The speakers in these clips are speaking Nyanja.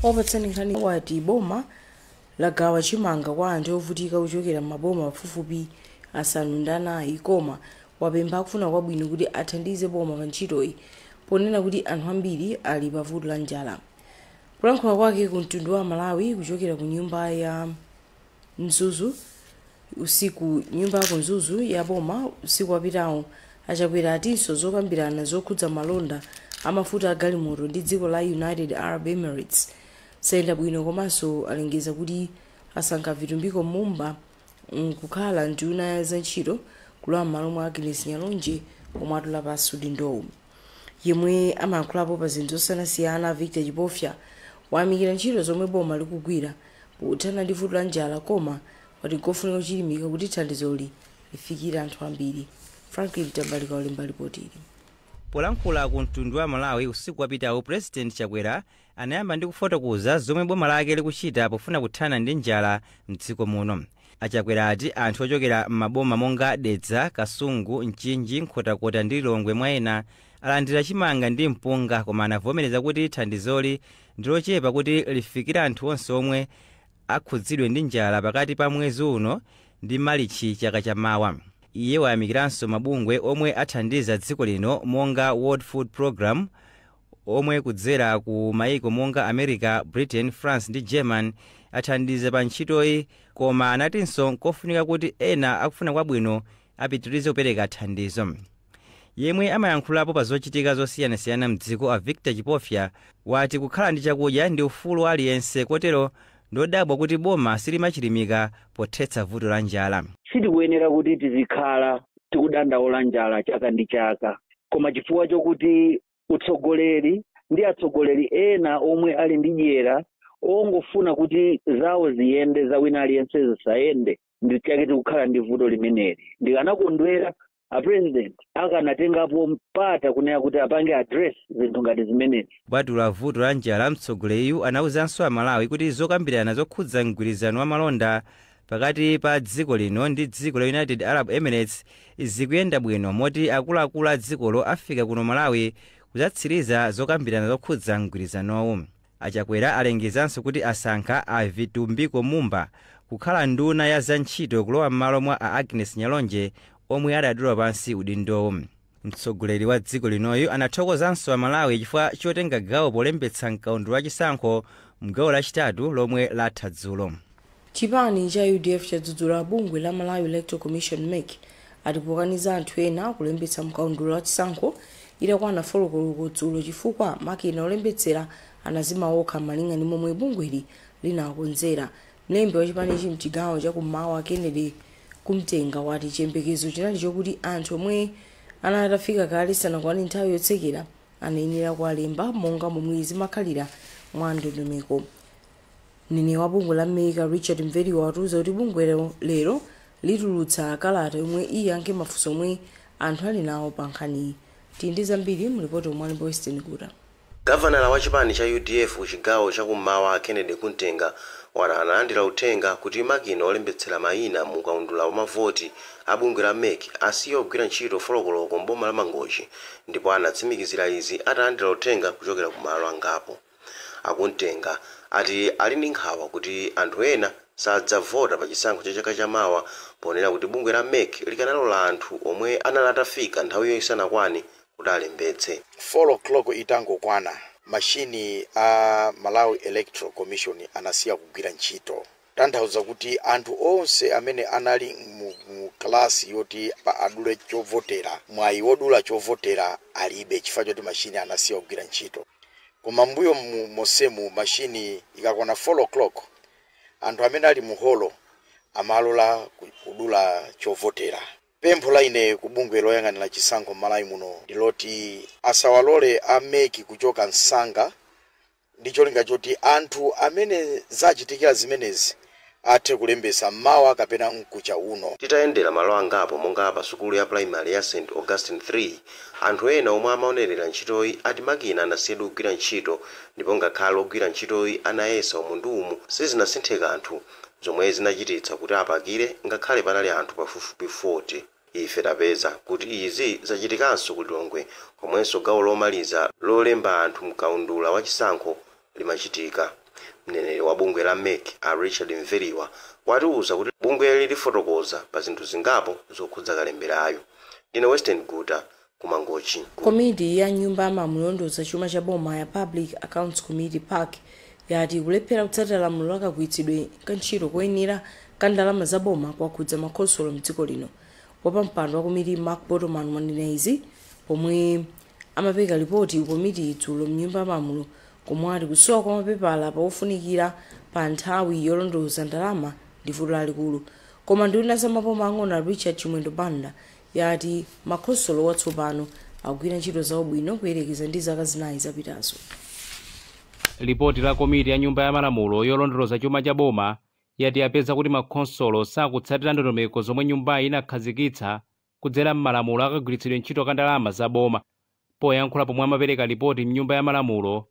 Opatsani nkhani wati boma lagawa chimanga kwa anthu ovutika kuchokera m'maboma pafupifupi 9, koma wapempha akufuna kwabwino kuti athandize boma pa ntchitoyi, ponena kuti anthu ambiri ali pa vuto la njala. Kulankhula kwake ku mtundu wa Malawi kuchokera ku nyumba ya Mzuzu usiku, nyumba ya Mzuzu ya boma usiku wapitawo, aChakwera atinso zokambirana zokhudza malonda amafuta a galimoto ndi dziko la United Arab Emirates sayenda bwino, komanso alengeza kuti asankha Vitumbiko Mumba nkukhala nduna ya zantchito kulowa m'malo mwa Agnes Nyalonje omwe atula pansi udindowu. Yemwe amayankhulapo pa zinthu zosiyanasiyana, Victor Chipofya, wayamikira ntchito zomwe boma likugwira pothana ndi vuto la njala, koma wati nkofunika kuchilimika kuti thandizoli lifikire anthu ambiri. Franklin Tambalika walemba ripoti. Polankhula ku mtundu wa Malawi usiku wapitawo, President Chakwera anayamba ndi kufotokoza zomwe boma lake likuchita pofuna kuthana ndi njala mdziko muno. AChakwera ati anthu ochokera m'maboma monga Dedza, Kasungu, Mchinji, Nkhotakota ndi Lilongwe mwa ena alandira chimanga ndi mpunga, koma anavomereza kuti thandizoli ndilochepa kuti lifikire anthu onse omwe akhudzidwe ndi njala pakati pa mwezi uno ndi Malichi chaka chamawa. Iye wayamikiranso mabungwe omwe athandiza dziko lino monga World Food Program, omwe kudzera ku maiko monga America, Britain, France ndi German athandiza pa ntchitoyi, koma anatinso nkofunika kuti ena akufuna kwabwino apitirize kupereka thandizo. Yemwe amayankhulapo pa zochitika zosiyanasiyana mdziko, a Victor Chipofya, wati kukhala ndi chakudya ndi ufulu wa aliyense, kotero ndodabwa kuti boma silimachilimika pothetsa vuto la njala. Sitikuyenera kuti tizikhala tikudandaula njala chaka ndi chaka, koma chifukwa chokuti utsogoleri ndi atsogoleri ena omwe ali ndi dyera ongofuna kuti zawo ziyende, za wina aliyense zisayende, ndi chake tikukhala ndi vuto limeneli. Ndikanakondwera a president akanatengapo mpata kunena kuti apange address zinthu ngati zimenezi. Kupatula vuto la njala, mtsogoleriyu anawuzanso Amalawi kuti zokambirana zokhudza mgwirizano wa malonda pakati pa dziko lino ndi dziko la United Arab Emirates zikuyenda bwino, moti akuluakulu a dzikolo afika kuno Malawi kudzatsiriza zokambirana zokhudza mgwirizanowu. AChakwera alengezanso kuti asankha a Vitumbiko Mumba kukhala nduna ya zantchito kulowa m'malo mwa a Agnes Nyalonje omwe adatula pansi udindowu. Mtsogoleri wa dziko linoyu anathokozanso Amalawi chifukwa chotenga gawo polembetsa mkaundula wa chisankho mgawo lachitatu lomwe latha dzulo. Chipani cha UDF chadzudzula bungwe la Malawi Electoral Commission, MEC, ati pokaniza anthu ena kulembetsa mkaundula wa chisankho itakwana 4 koloko dzulo chifukwa makina olembetsera anazima okha, malinga ndi momwe bungweli linakonzera. Mlembi wa chipanichi mchigawo chakummawa, Kennedy Kumtenga, wati chiyembekezo chinali chokuti anthu omwe anali atafika kale sanakwane nthawi yotsekera anayenera kuwalemba monga momwe zimakhalira mwa ndondomeko. Mneneri wa bungwe la MEC, Richard Mveriwa, watiuza kuti bungwe lero litulutsa kalata yomwe iyankhe mafunso omwe anthu ali nawo pa nkhaniyi. Tili ndi zambiri mlipoti omwe alipo Western Kuta. Gavanala wa chipani cha UDF ku chigawo chakummawa, Kennedy Kumtenga, wati analandira uthenga kuti makina olembetsera mayina mu kaundula wa mavoti a bungwe la MEC asiya kugwira ntchito 4 koloko mboma la Mangochi, ndipo anatsimikizira izi atalandira uthenga kuchokera ku malo angapo. AKumtenga ati ali ndi nkhawa kuti anthu ena sadzavota pa chisankho cha chaka chamawa, ponena kuti bungwe la MEC likanalola anthu omwe anali atafika nthawiyo isanakwane kuti alembetse. 4 o'clock itangokwana, mashini a Malawi Electoral Commission anasiya kugwira ntchito, tanthauza kuti anthu onse amene anali mu kalasi yoti pa adule chovotera, mwayi wodula chovotera alibe chifukwa choti mashini anasiya kugwira ntchito. Koma mbuyo mosemu mashini ikakwana 4 o'clock, anthu amene ali mu holo amalola kudula chovotera. Pempho la ine ku bungwe loyang'anira chisankho m'Malawi muno ndiloti asawalole a MEC kuchoka msanga, ndi cholinga choti anthu amene zachitikira zimenezi athe kulembesa mmawa kapena mkucha uno. Titayendera malo angapo monga pa sukulu ya primary ya St Augustine 3, anthu ena omwe amaonerera ntchitoyi ati makina anasiyidwa kugwira ntchito, ndipo ngakhale ogwira ntchitoyi anayesa umu ndi umu, sizinasinthe kanthu, zomwe zinachititsa kuti apakire ngakhale panali anthu pafupifupi 40. Ife tapeza kuti izi zachitikanso ku Lilongwe, komwenso gawo lomaliza lolemba anthu mkaundula wa chisankho limachitika. Mneneri wa bungwe la MEC a Richard Mveriwa watiwuza kuti bungweli lifotokoza pa zinthu zingapo zokhudza kalemberayo. Ndine Western Guta, kumangochi. Komiti ya nyumba ya malamulo za chuma cha boma ya Public Accounts Committee, PAC, yati kulephera kutsatira lamulo lakagwiritsidwe ka ntchito koyenera ka ndalama za boma kwakhudza makhonsolo mdziko lino. Wapampando wa komiti Mark Botoman wanena izi pomwe amapereka ripoti ku komiti dzulo mnyumba ya malamulo, komwe ati kusowa kwa mapepala paofunikira pa nthawi yolondoloza ndalama ndi vuto lalikulu. Koma nduna za maboma ang'ono Richard Chimwendo Banda yati makhonsolo watsopano akugwira ntchito zawo bwino kuyerekeza ndi zaka 4 zapitazo. Lipoti la komiti ya nyumba ya malamulo yolondoloza chuma cha boma yati yapeza kuti makhonsolo sakutsatira ndondomeko zomwe nyumbayi inakhazikitsa kudzera m'malamulo akagwiritsidwe ntchito ka ndalama za boma. Poyankhula pomwe amapereka lipoti mnyumba ya malamulo,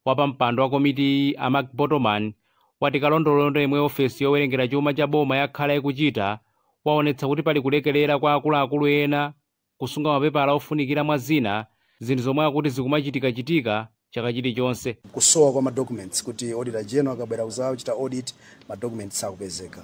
wapampando wa komiti a Mark Botoman wati kalondolondo yemwe ofesi yowerengera chuma cha boma yakhala ikuchita waonetsa kuti pali kulekelera kwa akuluakulu ena kusunga mapepala ofunikira mwa zina, zinthu zomwe akuti zikumachitikachitika chaka chilichonse. Kusowa kwa madocuments, kuti auditor general akabwera kudzachita audit, madocuments sakupezeka.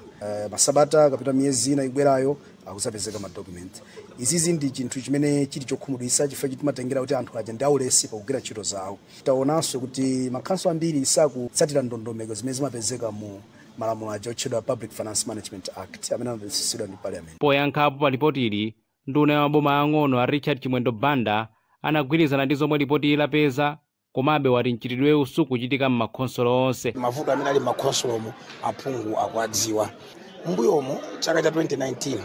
Masabata akapita, miyezi ina ikubwerayo, akusapezeka madocument. Izizi ndi chinthu chimene chili chokhumudwitsa, chifukwa timatengera kuti anthu aja ndi aulesi pakugwira ntchito zawo. Taonanso kuti makhanso ambiri sakutsatira ndondomeko zimene zimapezeka mu malamulo aja otchedwa Public Finance Management Act amene anapasitsidwa ndi Parliament. Poyankhapo pa lipotili, nduna ya maboma ang'ono a Richard Chimwendo Banda anagwirizana ndi zomwe lipoti lapeza, komabe wati mchitidwewu sukuchitika m'makhonsolo onse. Mavuto amene ali m'makhonsolomo aphungu akuadziwa. Mbuyomo chaka cha 2019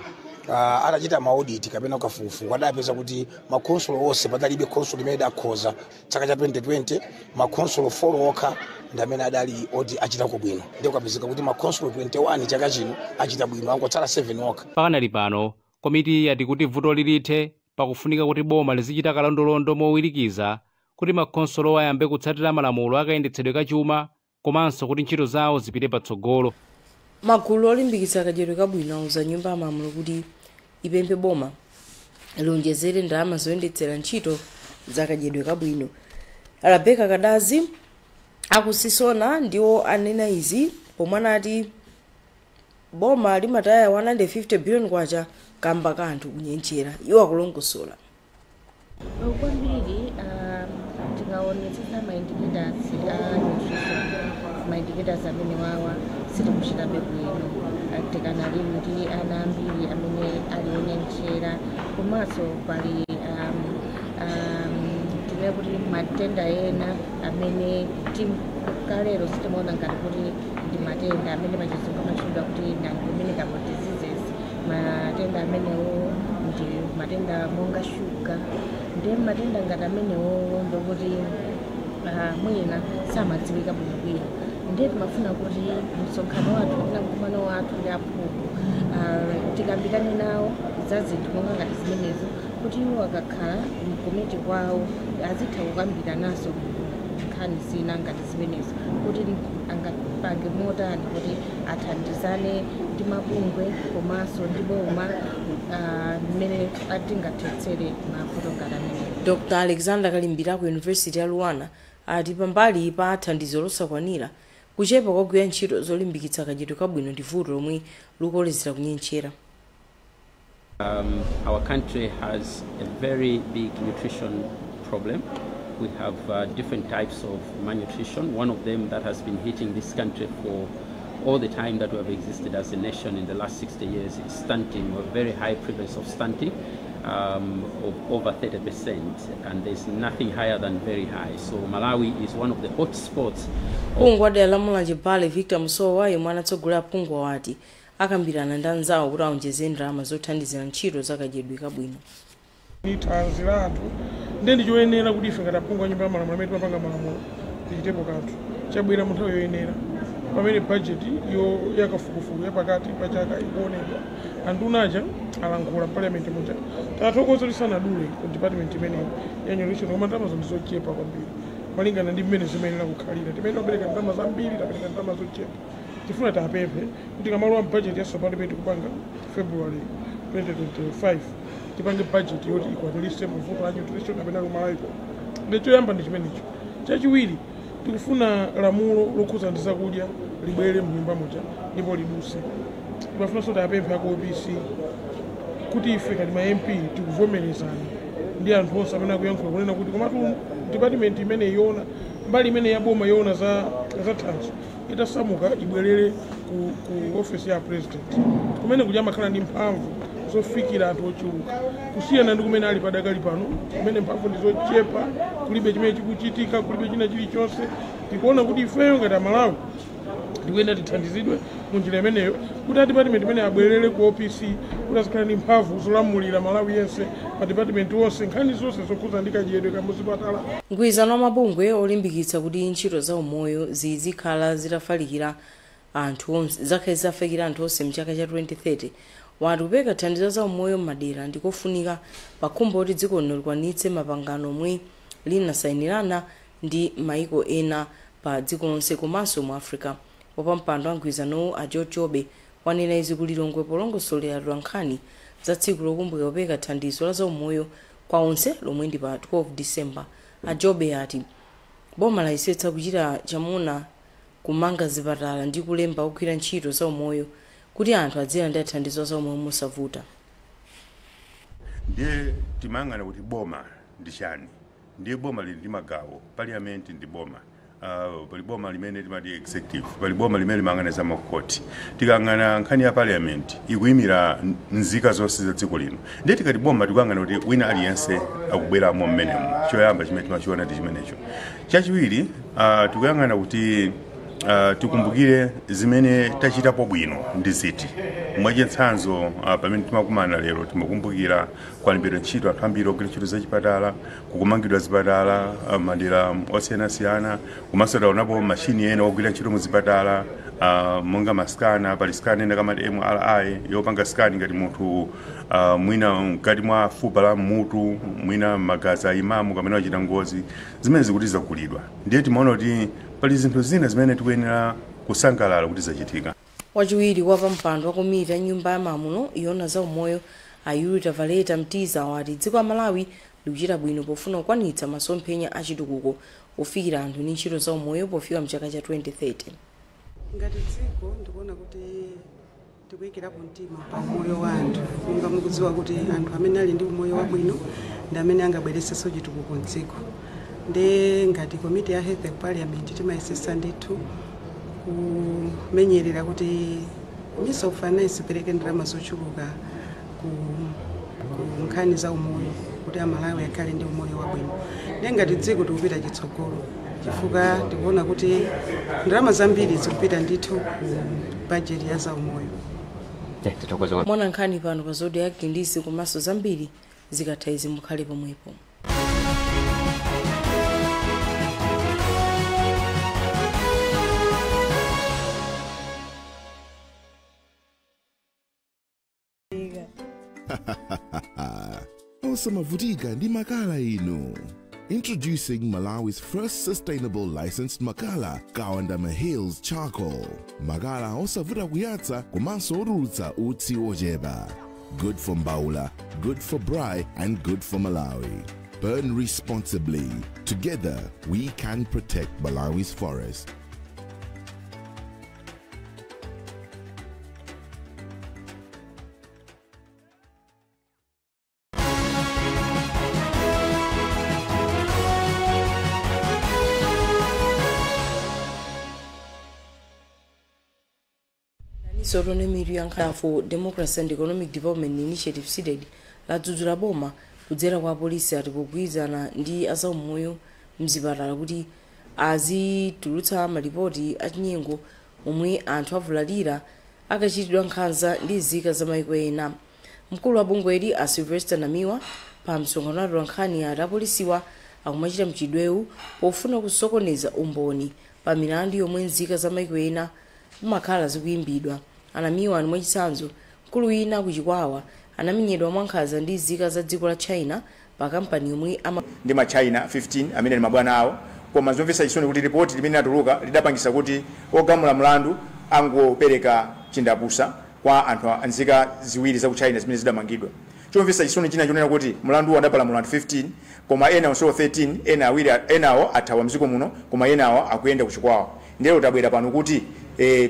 atachita maaudit kapena kafukufuku adapeza kuti makhonsolo onse padalibe khonsolo imene idakhoza. Chaka cha 2020 makhonsolo 4 okha ndi amene adali oti achitako bwino, ndiye kukapezeka kuti makhonsolo 21 chaka chino achita bwino, angotsala 7 okha. Pakanali pano komiti yati kuti vuto lilithe pakufunika kuti boma lizichita kalondolondo mowirikiza kuti makhonsolo ayambe kutsatira malamulo akayendetsedwe kachuma komanso kuti ntchito zawo zipite patsogolo. Magulu olimbikitsa kadyedwe kabwino auza nyumba ya malamulo kuti ipemphe boma lionjezere ndalama zoyendetsera ntchito za kadyedwe kabwino. Rebecca Kadazi akusisona ndiwo anena izi pomwe anati boma limataya 150 billion kwacha kamba kanthu kunyentchera. Iwo akulongosola. Kwambiri tikaonetsetsa ma indicators a nutrition, ma indicators amene wawa sitikuchitabe bwino. Tikanali ndi ana ambiri amene ali onyentchera, komanso pali tinene kuti matenda ena amene kalero sitimaona ngati kuti ndi matenda amene pachizungu amatchedwa kuti non-communicable diseases. Matenda amenewo ndi matenda monga shuga, ndi matenda ngati amenewo ndokuti mwina samadziwika bwinobwino. Ndiye timafuna kuti msonkhano wathu kapena mkumano wathu ndi aphungu tikambirane nawo za zinthu monga ngati zimenezo, kuti iwo akakhala mkomiti kwawo azitha kukambiranaso nkhani zina ngati zimenezo, kuti angapange motani kuti athandizane ndi mabungwe komanso ndi boma mmene atingathetsere mavuto ngati amenewo. Dr Alexander Kalimbira ku University ya Luana ati pambali pa thandizo losakwanira, kuchepa kwagwira ntchito zolimbikitsa kadyedwe kabwino ndi vuto lomwe likolezera kunyentchera. Our country has a very big nutrition problem. We have different types of malnutrition. One of them that has been hitting this country for all the time that we have existed as a nation in the last 60 years is stunting, or very high prevalence of stunting of over 30%, and there's nothing higher than very high. So Malawi is one of the hot spots. Phungu wa dera la Mulanje Bale Victor Musowa, yemwe anatsogolera phungu, wati akambirana ndi anzawo kuti aonjezere ndalama zothandizira ntchito zakadyedwe kabwino. Ni thanzi la anthu, ndiye ndi choyenera kuti ife ngati aphungu a nyumba ya malamulo amene timapanga malamulo tichitepo kanthu. Chabwera mu nthawi yoyenera pamene bajeti yo yakafukufuku yapakati pa chaka ikuonedwa. Anduna aja alankhula m'parliament muja, tathokoza kuti sanadule ku department imeneyi ya nutrition, koma ndalama ndi zochepa kwambiri malingana ndi mmene zimayenera kukhalira. Timene tapereka ndalama zambiri, tapereka ndalama zochepa. Tifuna tapemphe kuti kamalowa budget yatsopano imene tikupanga February 2025, tipange budget yoti ikwaniritse mavuto a nutrition kapena kumalayiko. Ndi choyamba ndi chimenecho. Chachiwiri, Tikufuna lamulo lokhuza ndi zakudya libwere mnyumba muja ndipo liduse. Timafunanso tiapemphe aku OPC kuti ife ngati ma MP tikuvomerezana ndi anthu onse amene akuyankhula kunena kuti komatu department imene iona mbali imene yaboma yoona za thanzi itasamuka ibwerere ku office ya president, kumene kuja amakhala ndi mphamvu zofikira anthu ochuluka kusiyana ndi kumene ali padakali pano, kumene mphamvu ndi zochepa, kulibe chimene chikuchitika, kulibe china chilichonse. Tikuona kuti ifeyo ngati Amalawi tikuyenda tithandizidwe munjira imeneyo kuti a department imene abwerere ku OPC kuti azikhala ndi mphamvu zolamulira Malawi yense pa department wonse, nkhani zonse zokhuza ndi kadyedwe kamuzipatala. Mgwirizano wa mabungwe olimbikitsa kuti ntchito za umoyo zizikhala zitafalikira anthu onse zakhale zitafalikira anthu onse mchaka cha 2030 wati kupereka thandizo za umoyo m'madera ndikofunika pakhumbo kuti dziko lino likwanitse mapangano omwe linasayinirana ndi maiko ena pa dziko lonse komanso mu Africa. Wapampando wa mgwirizanowu a George Jobe wanena izi ku Lilongwe polongosolera nkhani za tsiku lokumbukira kupereka thandizo la zaumoyo kwa onse lomwe ndi pa 12 December. A Jobe ati boma layesetsa kuchita chamuna kumanga zipatala ndi kulemba ogwira ntchito zaumoyo kuti anthu adzilandira thandizo la zaumoyo mosavuta. Ndiye timayang'ana kuti boma ndi chani. Ndiye boma lili ndi magawo, parliament ndi boma, pali boma limene limati executive, pali boma limene limayang'ana za makoti. Tikayang'ana nkhani ya parliament ikuyimira nzika zonse za dziko lino. Ndiye tikati boma tikuyang'ana kuti wina aliyense akubweramo mmenemo. Choyamba chimene timachiona ndi chimenecho. Chachiwiri, tikuyang'ana kuti tikumbukire zimene tachitapo bwino ndi ziti. Mwachitsanzo, pamene timakumana lero timakumbukira kwalembedwa ntchito anthu ambiri ogwira ntchito zachipatala, kukumangidwa zipatala madera osiyanasiyana, komanso taonapo mashini ena ogwira ntchito muzipatala, monga maskana. Pali scan ena kamati MRI yopanga scan ngati munthu mwina mkati mwa fupa la mutu, mwina magazi ayimamu kamene wachita ngozi, zimene zikuti zagulidwa. Ndiye timaona kuti pali zinthu zina zimene tikuyenera kusangalala kuti zachitika. Wachiwiri wa pampando wa komiti ya nyumba ya malamulo yoona za umoyo a Yurita Valeta Mtiza wati dziko la Malawi likuchita bwino pofuna kukwanitsa masomphenya achitukuko ofikira anthu ndi ntchito za umoyo pofika mchaka cha 2030. Ngati dziko ndikuona kuti tikuyikirapo mtima pa umoyo wa anthu, monga mukudziwa kuti anthu amene ali ndi umoyo wabwino ndi amene angabweretsenso chitukuko mdziko. Ndi ngati komiti ya health parliament timayesesa ndithu kumenyerera kuti Minister of Finance ipereke ndalama zochuluka ku nkhani za umoyo kuti Amalawi akhale ndi umoyo wabwino. Ndi ngati dziko tikupita chitsogolo chifukwa tikuona kuti ndalama zambiri zikupita ndithu ku budget ya za umoyo. Mwana nkhani pano pa Zodiak ndisi komanso zambiri zikatha izi mukhale pomwepo. Osamavutika ndi makala inu. Introducing Malawi's first sustainable licensed makala, Kawandama Hills Charcoal. Makala osavuta kuyatsa komanso otulutsa utsi ochepa. Good for Mbaula, good for Brai, and good for Malawi. Burn responsibly. Together, we can protect Malawi's forest. Sotone ya for Democracy and Economic Development Initiative CDED ladzudzula boma kudzera kwa apolisi ati pogwirizana ndi azaumoyo mzipatala kuti azitulutsa malipoti achinyengo omwe anthu avulalira akachitidwa nkhanza ndi nzika za maiko ena. Mkulu wa bungweli a Sylvester Namiwa pa msonkhano wa nkhani ati apolisiwa akumachita mchidwewu pofuna kusokoneza umboni pa milandu yomwe nzika za maiko ena makhala zikuyimbidwa. Anamiwa ndi mwachitsanzo mkulu wina kuchikwawa anamenyedwa mwankhanza ndi nzika za dziko la China pa kampani yomwe ndi ma China 15 amene ndi mabwana awo. Koma zomvetsa chisoni kuti ripoti limene latuluka lidapangisa kuti ogamula mlandu angopereka chindapusa kwa anthu nzika ziwiri za ku China zimene zidamangidwa. Chomvetsa chisoni china chonena kuti mlandu adapalamula anthu 15, koma ena onsewo 13, ena awiri enawo athawa mdziko muno, koma enawo akuyenda kuchikwawa. Ndero tabwera pano kuti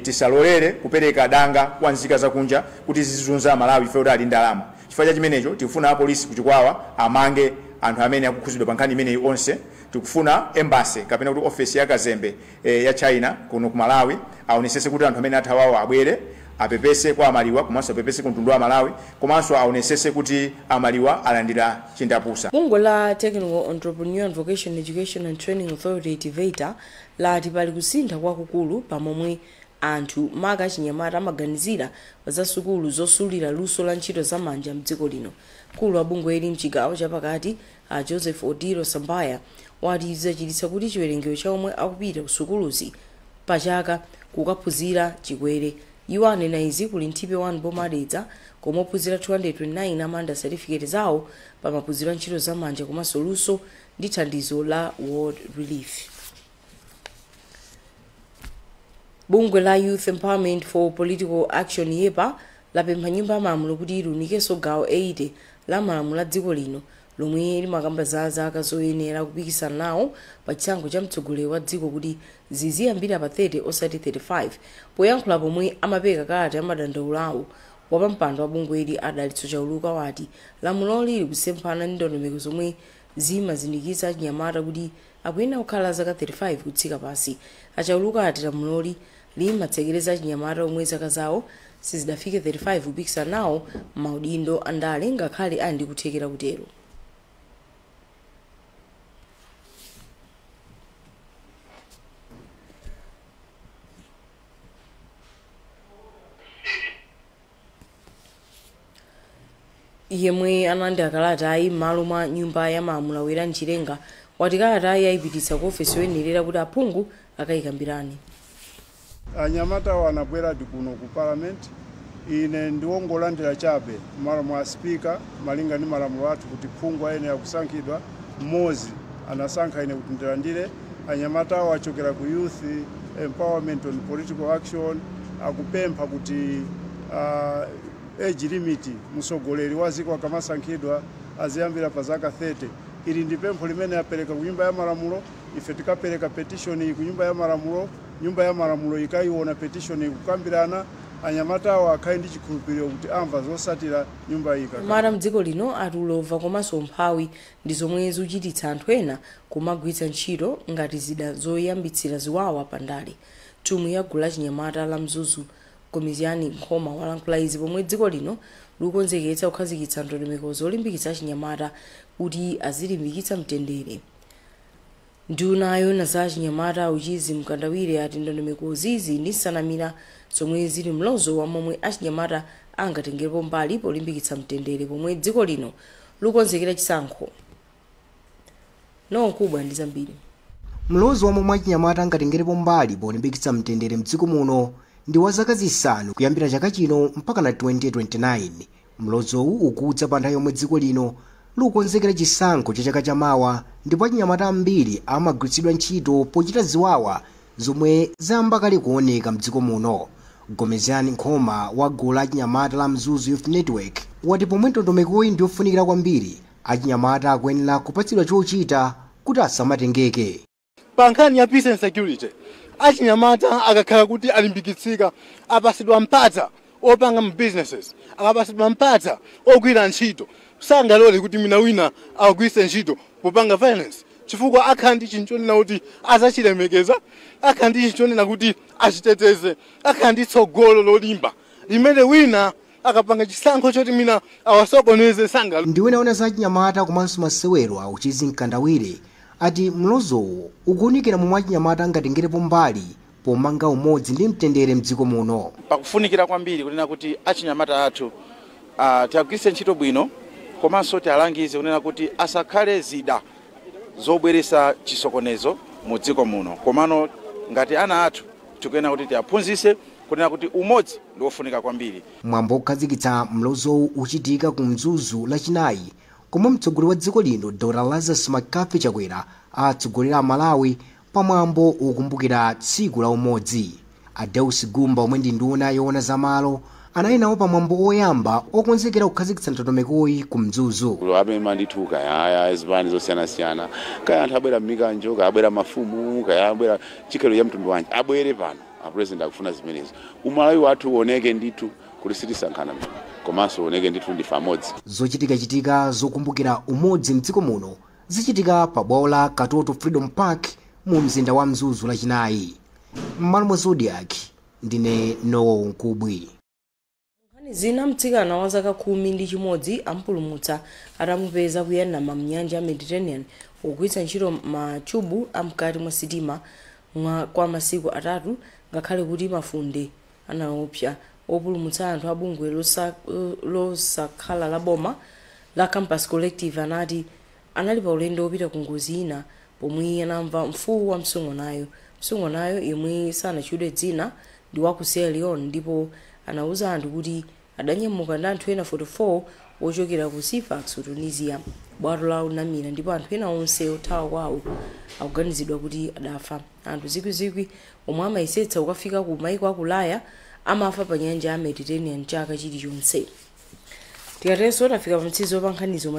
tisalolere kupereka danga kwa nzika zakunja kuti zizunza Malawi ife kuti ali ndalama. Chifukwa cha chimenecho tikufuna apolisi kuchikwawa amange anthu amene akukhuzidwa pa nkhani imeneyi onse. Tikufuna embassy kapena kuti ofesi ya kazembe ya China kuno ku Malawi aonesese kuti anthu amene athawawo abwere apepese kwa amaliwa, komanso apepese ku mtundu wa Malawi, komanso aonesese kuti amaliwa alandira chindapusa. Bungwe la Technical Entrepreneur and Vocational Education and Training Authority, TEVETA, lati pali kusintha kwakukulu pamomwe anthu maka achinyamata amaganizira za sukulu zosulira luso la ntchito zamanja mdziko lino. Mkulu wa bungweli mchigawo chapakati a Joseph Odilo Sambaya wati zachititsa kuti chiwerengero cha omwe akupita ku sukuluzi pachaka kukaphunzira chikwere. Iwo anena izi kuli Nthipe 1 boma Dedza, komwe ophunzira 229 amanda certificate zawo pa maphunziro a ntchito zamanja komanso luso ndi thandizo la World Relief. Bungwe la Youth Empowerment for Political Action, YEPA, lapempha nyumba ya malamulo kuti ilunikenso gawo 80 la malamulo a dziko lino lomwe limakamba za zaka zoyenera kupikisana nawo pa chisankho cha mtsogoleri wa dziko kuti ziziyambira pa 30 osati 35. Poyankhula pomwe amapeka kalata ya madandaulo awo, wapampando wa bungweli Adalitso Chauluka wati lamuloli likusemphana ndi ndondomeko zomwe zimazindikiza achinyamata kuti akuyenera kukhala zaka 35 kutsika pasi. Achauluka ati lamuloli limatsekereza achinyamata omwe zaka zawo sizidafike 35 kupikisana nawo maudindo andale ngakhale ali ndi kuthekera kutero. Yemwe analandira kalatayi m'malo mwa nyumba ya malamulo Werani Chilenga wati kalatayi ayipititsa ku ofesi yoyenerera kuti aphungu akayikambirane. Anyamata anabweradi kuno ku parliament. Ine ndiwongolandira chabe m'malo mwa speaker, malinga ndi malamulo athu kuti phungu ayenera kusankhidwa mmodzi, anasankha ine kuti ndilandire. Anyamatawo achokera ku Youth Empowerment on Political Action, akupempha kuti age limit mtsogoleri wa dziko akamasankhidwa aziyambira pa zaka 30. Ili ndi pempho limene apereka ku nyumba ya malamulo. Ife tikapereka petition iyi ku nyumba ya malamulo, nyumba ya malamulo ikayiona petition iyi kukambirana. Anyamatawo akhale ndi chikhulupiriro kuti amva zosatira nyumba iyi. Mara mdziko lino ati ulova komanso umphawi ndi zomwe zikuchititsa anthu ena kumagwiritsa ntchito ngati zida zoyambitsira ziwawa pandale. Nthumwi ya gulu la chinyamata la Mzuzu, Komiziyani Nkhoma, walankhula izi pomwe dziko lino likukonzeketsa kukhazikitsa ndondomeko zolimbikitsa achinyamata kuti azilimbikitsa mtendere. Nduna yoona za chinyamata Uchizi Mkandawire ati ndondomeko zizi ndi nsanamira zomwe zili mlozo wa momwe achinyamata angatengerepo mbali polimbikitsa mtendere pomwe dziko lino likukonzekera chisankho. Nonkubwa ndi zambiri. Mlozo wa momwe achinyamata angatengerepo mbali polimbikitsa mtendere mdziko muno ndi wa zaka 5 kuyambira chaka chino mpaka na 2029. Mlozowu ukudza pa nthawi yomwe dziko lino likukonzekera chisankho cha chaka chamawa, ndipo achinyamata ambiri amagwiritsidwa ntchito pochita ziwawa zomwe zayamba kale kuoneka mdziko muno. Gomezani Nkhoma wa gulu la achinyamata la Mzuzu Youth Network wati pomwe ndondomekoyi ndiyofunikira kwambiri, achinyamata akuyenera kupatsidwa chochita kuti asamatengeke. Pa nkhani ya peace and security, achinyamata akakhala kuti alimbikitsika, apasidwa mpata opanga ma businesses, akapasidwa mpata ogwira ntchito, sangalole kuti mina wina agwiritse ntchito popanga violence, chifukwa akhala ndi chinthu chonena kuti azachilemekeza, akhala ndi chinthu chonena kuti achiteteze, akhala ndi tsogolo lolimba limene wina akapanga chisankho choti mina awasokoneze sanga. Ndi wina ona za achinyamata komanso masewero a Uchizi Mkandawire ati mlozowo ukuwunikira momwe achinyamata angatengerepo mbali pomanga umodzi ndi mtendere mdziko muno. Pakufunikira kwambiri kunena kuti achinyamata athu tiagwiritse ntchito bwino, komanso tialangize kunena kuti asakhale zida zobweretsa chisokonezo mu dziko muno. Komano ngati ana athu tikuyenera kuti tiaphunzitse kunena kuti umodzi ndi wofunika kwambiri. Mwambo wokhazikitsa mlozowu uchitika ku Mzuzu Lachinayi, komwe mtsogoleri wa dziko lino Dr Lazarus McCarthy Chakwera atsogolera Malawi pamwambo wokumbukira tsiku la umodzi. Adeus Gumba omwe ndi nduna yoona zamalo Anali nawo pamwambo oyamba okonzekera kukhazikitsa ndondomekoyi ku Mzuzu. Apema ndithu, kaya zipani zosiyanasiyana, kaya anthu abwera mmikanjo, kaya abwera mafumu, kaya abwera chikhalidwe cha mtundu wanji, abwere pano. Apresident akufuna zimenezo, umalawi wathu uoneke ndithu kuti sitisankhana, komanso uoneke ndithu ndife amodzi. Zochitikachitika zokumbukira umodzi mdziko muno zichitika pa bwalo la Katoto Freedom Park mu mzinda wa Mzuzu Lachinayi. M'malo mwa Zodiak, ndine Nowo Nkubwi. Nkhani zina: mtsikana wa zaka 11 ampulumutsa atamupeza kuyandama mnyanja ya Mediterranean pogwiritsa ntchito machubu amkati mwa sitima kwa masiku 3, ngakhale kuti mafunde anaopsa. Opulumutsa anthu abungwe losakhala la boma la Campus Collective anati anali pa ulendo wopita ku ngozi ina pomwe anamva mfuwu wa msungwanayo. Msungwanayo, yemwe sanatchulidwe dzina, ndi wa ku Sierra Leone ndipo anauza anthu kuti adanyamuka ndi anthu ena 44 ochokera ku Sfax, Tunisia. Bwato lawo linamira ndipo anthu ena onse othawa kwawo akuganizidwa kuti adafa. Anthu zikwizikwi omwe amayesetsa kukafika ku maiko aku Ulaya amafa pa nyanja ya Mediterranean chaka chilichonse. Tikatenso tafika pa mtsizo pa nkhanizo.